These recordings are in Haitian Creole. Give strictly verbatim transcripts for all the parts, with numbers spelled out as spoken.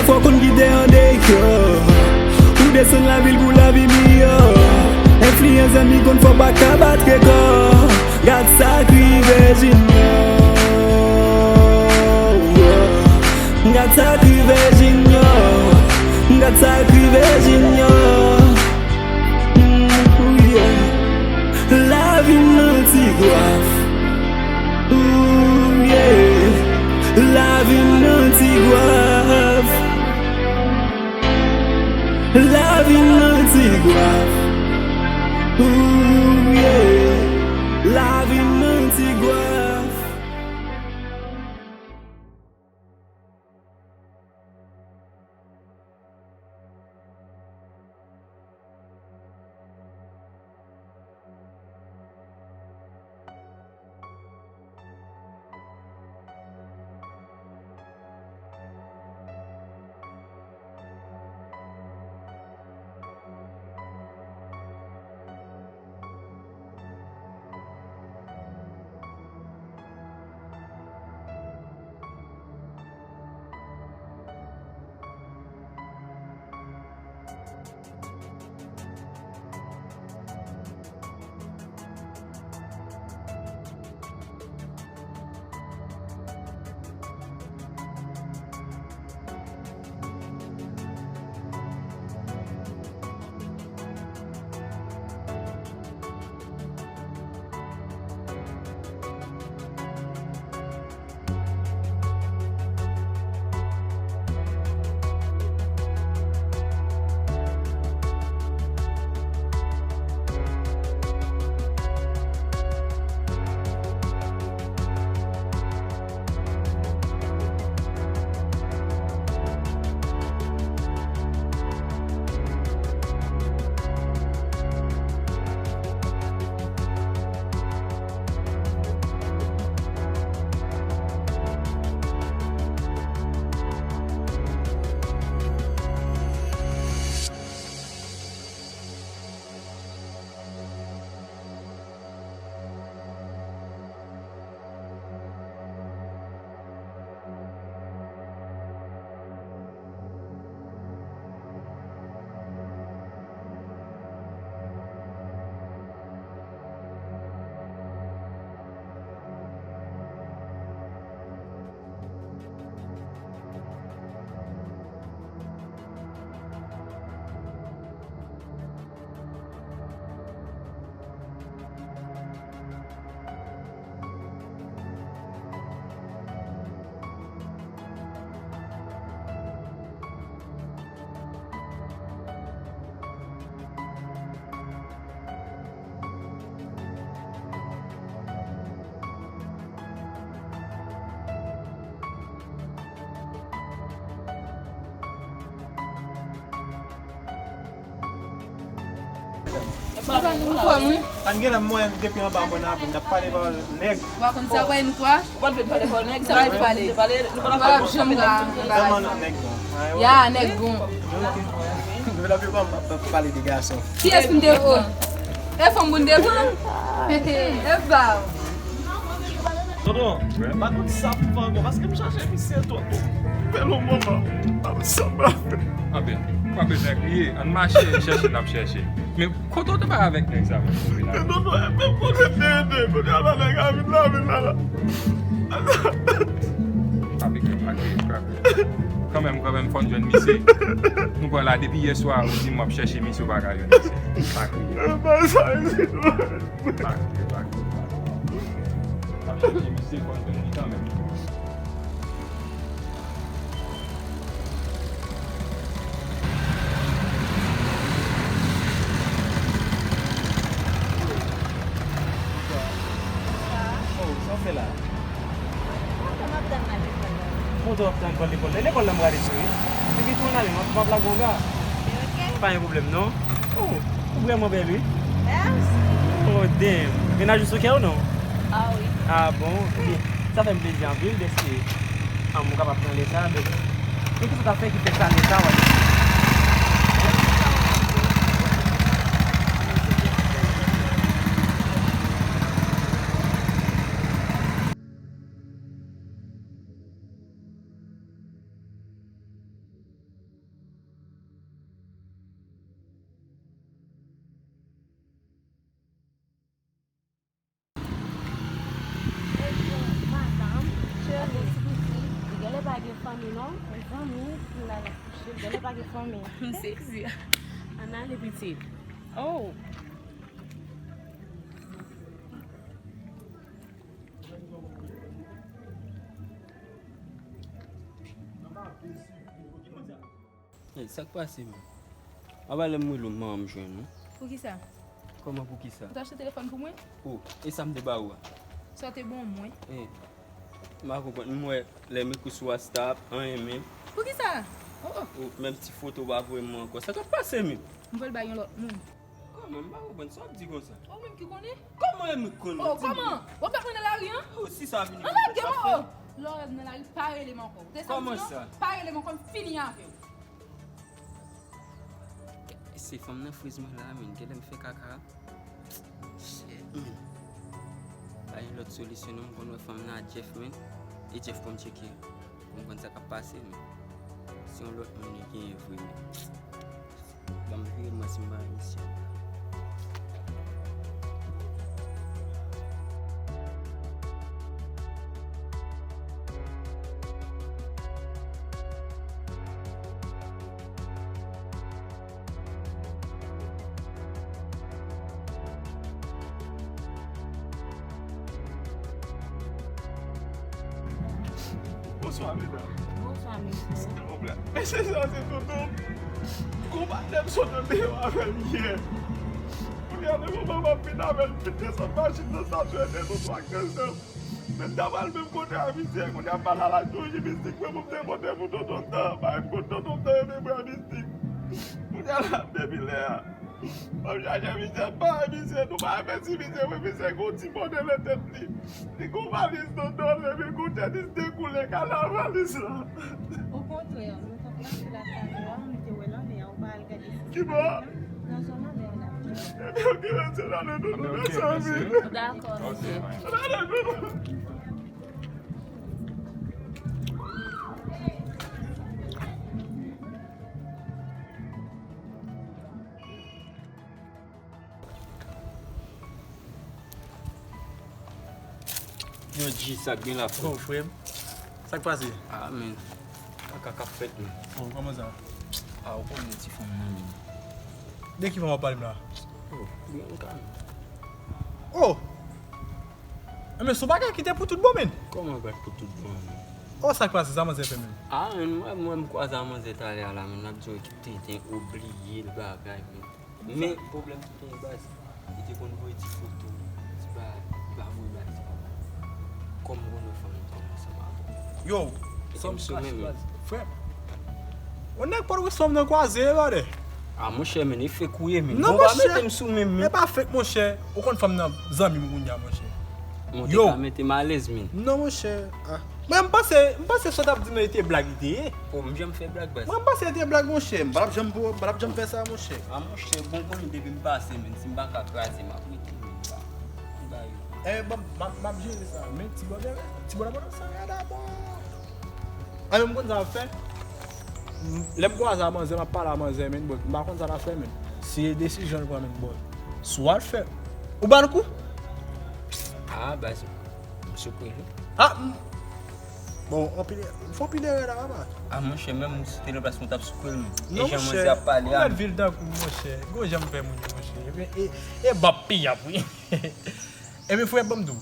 Fò w konn kite an deyò. Ou desann lavil pou lavi miyò. Enfliyans zanmi konn fò w pa ka bat rekò. Gad sa k rive Junior. Gad sa k rive Junior. Gad sa k rive Junior. Mm, yeah. Lavi m nan ti gwaf. Ooh, yeah. Lavi m nan ti gwaf. Lavi m nan ti gwaf. Ooh, yeah. Lavi m nan ti gwaf. Ou kwè m, wi. Ann gen nan mwen depi anba mwen nan avyon, n ap pale pawòl nèg. Ou pa konn sa, kwè m kwa? Ou pa dwe pale pawòl nèg, sa pa pale. Nou pa janm ka anba. Tèlman nèg bon. Ya, nèg bon. Depi lòt yo pa pale de gason. Kiyès pou n te pran? E fanm pou n te pran? E ba w. Tonton, m pa konn sa pou m fè ankò, paske m chache misye tonton. Fè lon moman, m pa konn sa m pral fè. Anben, ou pa bezwen kriye, ann mache chèche n ap chèche. Men kote w te bay avèk nèg sa menm pou vin la? Men tonton, e menm kote m te rete, kounye a la nèg a vin la, vin la la. Pa kriye, pa kriye, pa kriye. Kanmenm, kanmenm, fò n jwenn misye. Nou pran la depi yè swa, ou di m w ap chèche misye, ou pa ka jwenn misye. Pa kriye. Pa sa isit, non. Pa kriye, pa kriye, pa kriye. N ap chèche misye, fò n jwenn li kanmenm. Oh, sa w fè la? Mwen ap tann nan lekòl la. Mwen tou ap tann pou lekòl la. Lekòl la m rale tou wi. Epi tou ann ale, m ap, m ap lage w ga. Ok. Pa gen pwoblèm non. Oh, ou vrèman bèl wi. Mèsi. Oh, damn. Mennaj ou sou kè w non? Ah wi. Ah bon? Ebyen, sa fè m plezi anpil dèske, ah, m kapab pran lè sa. Donk, men kisa w t ap fè ki fè sa lè sa w ap Gade pa gen fanmi. M sezi. Ann ale pitit. Oh. Hey, sa k pase menm? Apa lè m rele w, m pa janm jwenn ou. Poukisa? Kòman poukisa? Ou t achte telefòn pou mwen? Oh, e sa m te ba ou a? Sa w te ban mwen? Eh, m pa konprann. M wè lè m ekri sou WhatsApp, anyen menm. Poukisa? Oh, oh. Oh, menm ti foto w pa voye mwen ankò. Sa k ap pase menm? M pral bay yon lòt moun. Kòman? M pa konprann sa w ap di konsa. Ou menm ki konnen? Kòman e mwen k konnen? Oh, kòman? W ap bat mwen nan lari an? Oh, si sa vini. An lage m, oh! Lè w wè m nan lari, pa rele m ankò. Ou te santi non? Kòman sa? Pa rele m ankò, m fini avè w. Se fanm nan friz mwen la, men genlè m fè kaka. Shit, men. Pa gen lòt solisyon non, m konn wè fanm nan a Jeff, men. E Jeff pou m tcheke. Pou m konn sa k ap pase, men. Se yon lòt moun li genyen vre, men. Ban m vire mwen si m pa misye. Bonswa, medam. Bonswa, mesye. Silvouplè. Mesye, sa se tonton. Gon patnè m sot andeyò avè l yè. Kounye a, nan moman m ap vin avè l, m fin desann machin nan, sa sou ede nou twa kansan. Men m ta pral menm kote a misye, kounye a m pral al ak Joji Mistik mwen pou m te pote pou tonton Tan. Bay m kot tonton Tan, e men mwen Mistik. Kounye a la, depi lè a, m ap chache misye, m pa wè misye, nou pa wè ti misye, wi, misye gon ti bòne nan tèt li. Li gon valiz nan do l, epi gon tènis dekoule ka nan valiz la. Okontrè, nou t ap mache la talè a, nou te wè lanmè a, ou pa al gade si se... Ki bò? Nan zòn anlè a la. Ebyen, ok, mesye, n ale doudou, mezanmi. Dakò, mesye. N ale doudou. Yon G sa k gen la, frè. Oh, frè m. Sa k pase? Ah, men. Kaka k ap fèt, men. Oh, kòman sa? Ah, ou konnen ti fanm nan, men. De ki fanm w ap pale m la? Oh, Bianca, men. Oh! Enben, se yon bagay ki te pou tout bon, men. Kòman pa t pou tout bon, men? Oh, sa k pase? Sa manzè fè, men? Ah, men, mwen, mwen, m kwaze a manzè talè a la, men. L ap di w ekip tenten, obliye l bagay, men. Men pwoblèm ki genyen baz, li te konn voye ti foto, ti bagay, li pa voye baz, ti papa. Kòm ou konn wè fanm nan kòman sa pa bon. Yo, sa m sou men, men. Frè m. Yon nèg Pòtoprens fanm nan kwaze, brother. Ah, monchè, men, e fake ou ye, men. Non, monchè. Bon, pa mete m sou men, men. E pa fake, monchè. Ou konn fanm nan zanmi m kounye a, monchè. Monte ka mete m alèz, men. Non, monchè. Ah. Mwen, m panse, m panse sa w t ap di m nan, e te blag li te ye. Oh, m janm fè blag, baz. Mwen, m panse e te blag, monchè. M pa t ap janm, m pa t ap janm fè sa, monchè. Ah, monchè, bon, konnen depi m pase, men, si m pa ka kraze, m ap rete, men, m pa, m pa yo. Eh, bon, m ap, m ap jere sa. Men, ti bòdè, ti bòdè, bòdè, sa rèd a mò. Ah, men, m konn sa m ap fè. Lè m kwaze a manzè, m ap pale a manzè, men, bon, m pa konn sa l ap fè, men. Se desizyon l pran, men, bon. Si w al fè, ou ba l kou? Ah, baz, m sou kou, wi. Ah, m, bon, anpil, fò anpil erè la, papa. Ah, monchè, menm si te nan plas mwen, t ap sou kou l, men. Non, monchè, e jan manzè ap pale a, ou mèt vil tankou m, monchè. Gwo jan m fè moun yo, monchè. E, e, e bòp pi ap, wi. Ebyen, frè, ban m di w.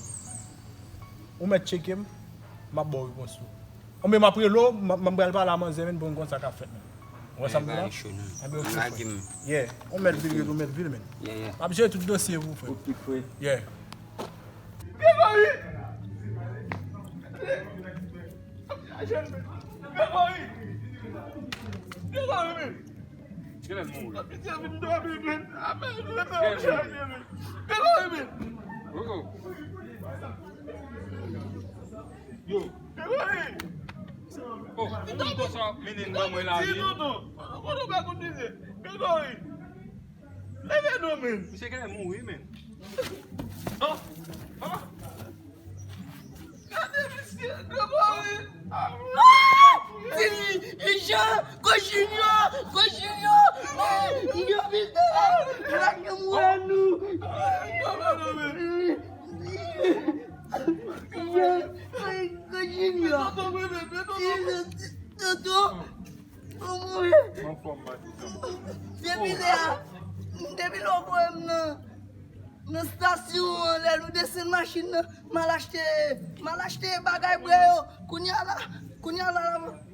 Ou mèt tcheke m, m ap ba w repons ou. Anben, m ap rele w, m, m pral pale a manzè, men, pou m konn sa k ap fèt, men. Ou wè sa m di la? Anben, ok, frè. Yeah, ou mèt vil, ou mèt vil, men. Yeah, yeah. M ap jere tout dosye pou ou, frè. Ok, frè. Yeah. Gregory! Gregory! Gregory, men! Genlè m mouri. Misye vin dòmi, men. Amen. Genlè m mouri. Genlè m mouri, men. Gogo. Yo. Genlè m mouri. Oh, ou konn konsa mennen m nan mwen la, wi. Kote w pa konn misye? Genlè m mouri. Leve non, men. Misye genlè mouri, men. Oh. Oh. Gade misye, Gregory! Ah! Ti Jean, Coach Junior, Coach Junior! Junior Milton! Lage m wè nou! Coach Junior! Tonton! Tonton! Anfòm, patizan. Depi lè a, depi lè w voye m nan, nan estasyon an, lè nou desann machin nan, m al achte, m al achte bagay bwè yo. Kounye a la, kounye a la,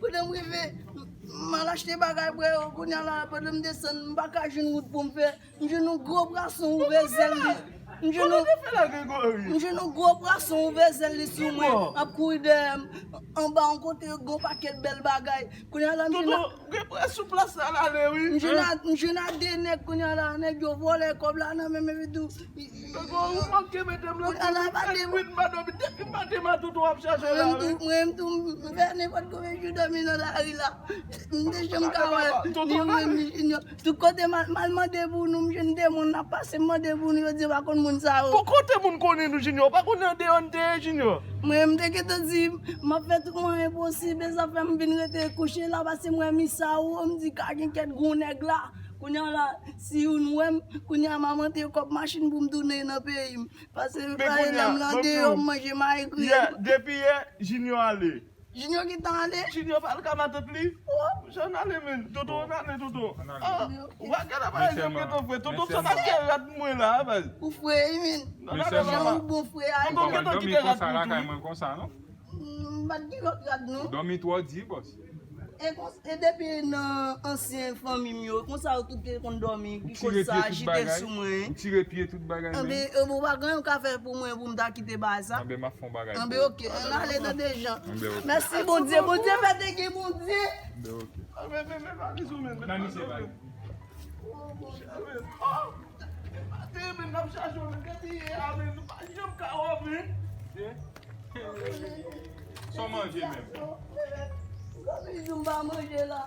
pandan m rive, m al achte bagay bwè yo. Kounye a la, pandan m desann, m pa ka jwenn wout pou m fè. M jwenn yon gwo pwason ouvè zèl li. M jwenn yon, m jwenn yon gwo pwason ouvè zèl li sou mwen, ap kouri dèyè m, anba yon kote yo gen yon pakèt bèl bagay. Kounye a la, m jwenn Toto, gen prè sou plas la, l ale, wi. M jwenn a, m jwenn a de nèg kounye a la, nèg yo vòlè kòb la nan men m, epi tou. Toto, ou manke mete m nan kounye a la, pa de m pa dòmi, depi maten, ma Toto ap chache la, wi. Mwen menm tou, mwen menm tou, m fè nenpòt konbyen jou dòmi nan lari la. M te janm ka wè, ni mwen, ni Junior. Tout kote m al, m al mande pou nou, m jwenn de moun ap pase, m mande pou nou, yo di yo pa konn moun sa yo. Pou kote moun konnen nou, Junior? Ou pa konnen andeyò n te ye, Junior? Mwen, m te gentan di, m ap fè tout mwayen posib, e sa fè m vin rete kouche la, paske m wè Misawo, m di ka gen kèt gwo nèg la. Kounye a la, si youn wè m, kounye a m a mande kòb machin pou m tounen nan peyi m. Paske m pa ye la, m nan deyò, m manje mayi griye. Depi yè, Junior ale. Junior gentan ale? Junior pa al ka matant li? Jan ale, men. Toto, ann ale, Toto. Ann ale. Ah, ou pa gade pa egzanp gentan fè. Toto, sa pa fè rad mwen la, baz. Ou fre, wi, men. Jan ou bon fre a. Toto gentan kite rad pou tou, wi. Mwen konsa, non? M pa t gen lòt rad, non. Ou dòmi twò di, bòs. E kons-, e depi nan ansyen fanmi m yo, konsa yo tout te konn dòmi, ki koz sa jete sou mwen. Ou tire pye tout bagay, men. Anben, e, ou pa gen anyen ou ka fè pou mwen, pou m ta kite bagay sa? Anben, m ap fè yon bagay pou ou. Anben, oke, ann ale tande jan. Anben, oke. Mèsi, Bondye, Bondye fè te gen Bondye. Anben, oke. Anben, men, men, valiz ou, men. Nan misye, valiz. Oh, Bondye. Anben, oh, maten, men, n ap chache w, men, depi yè a, men, nou pa janm ka wè w, men. Sa w manje menm? Gade jou m pa manje la.